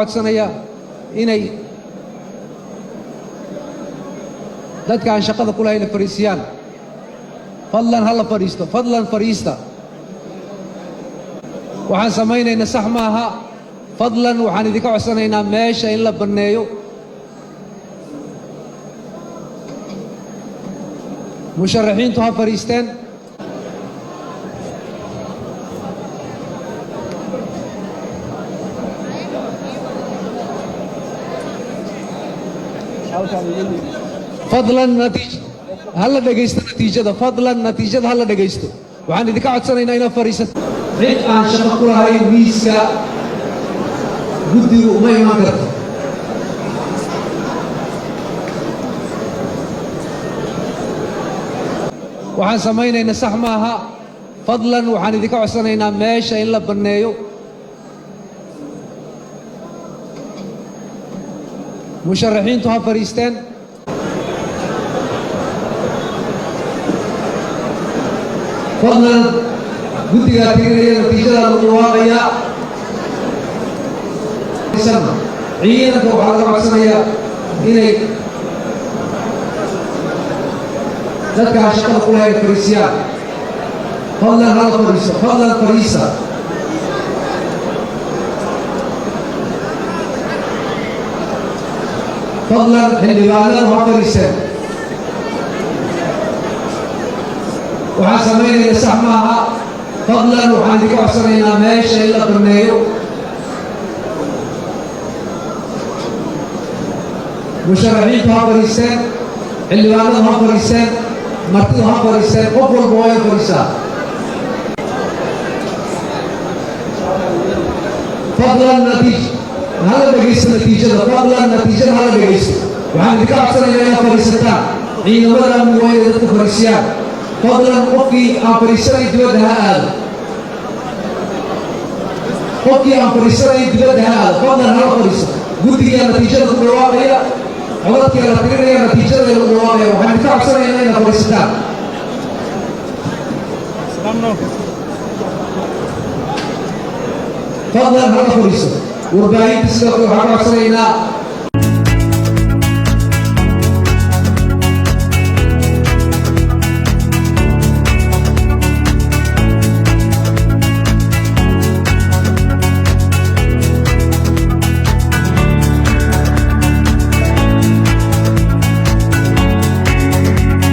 Codsanaya inay dadka aan shaqada ku lahayn fariisiyaan. Fadlan ha la fadhiisto, fadlan fadhiista. Waxaan samaynayna sax maaha. Fadlan waxaan idinka codsanaynaa meesha in la banneeyo. Musharaxiintu ha fadhiisteen. Fadlan ha la dhegaysto natiijada. Fadlan natiijada ha la dhegaysto. Waxaan idinka codsanaynaa inaad fadhiisato. Cid aan shaqo ku lahayn miiska guddigu uma iman karto. Waxaan samaynayna sax maaha. Fadlan waxaan idinka codsanaynaa meesha in la banneeyo. Musharaxiintu ha fadhiisteen. Fadlan guddigaa tirinaya natiijada lagu dhawaaqayaa. Ciidanka waxaa laga codsanayaa inay dadka aan shaqada ku lahayn fadhiisiyaan. Fadlan hala fadhiisto, fadlan fadhiista. Fadlan xildhibaanadu ha fadhiisteen. Waxaan samaynayna sax maaha. Fadlan waxaan idinka codsanaynaa meesha in la banneeyo. Musharaxiintu ha fadhiisteen, xildhibaanadu ha fadhiisteen, martidu ha fadhiisteen, qof walba waa in fadhiistaa. Fadlan natiij hala dhegaysto natiijada. Fadlan natiijada hala dhegaysto. Waxaan idinka codsanaynaa inaad fadhiisataan. Ciidamada amnigu waa inay dadka fadhiisiyaan. Fadlan qofkii aan fadhiisanayn dibadda ha aado. Qofkii aan fadhiisanayn dibadda ha aado. Fadlan hala fadhiiso. Guddigaa natiijada ku dhawaaqaya, codadkaa la tirinaya, natiijada lagu dhawaaqaya. Waxaan idinka codsanaynaa inaad fadhiisataan. Fadlan hala fadhiiso. Warbaahinta sidoo kale waxaan ka codsanaynaa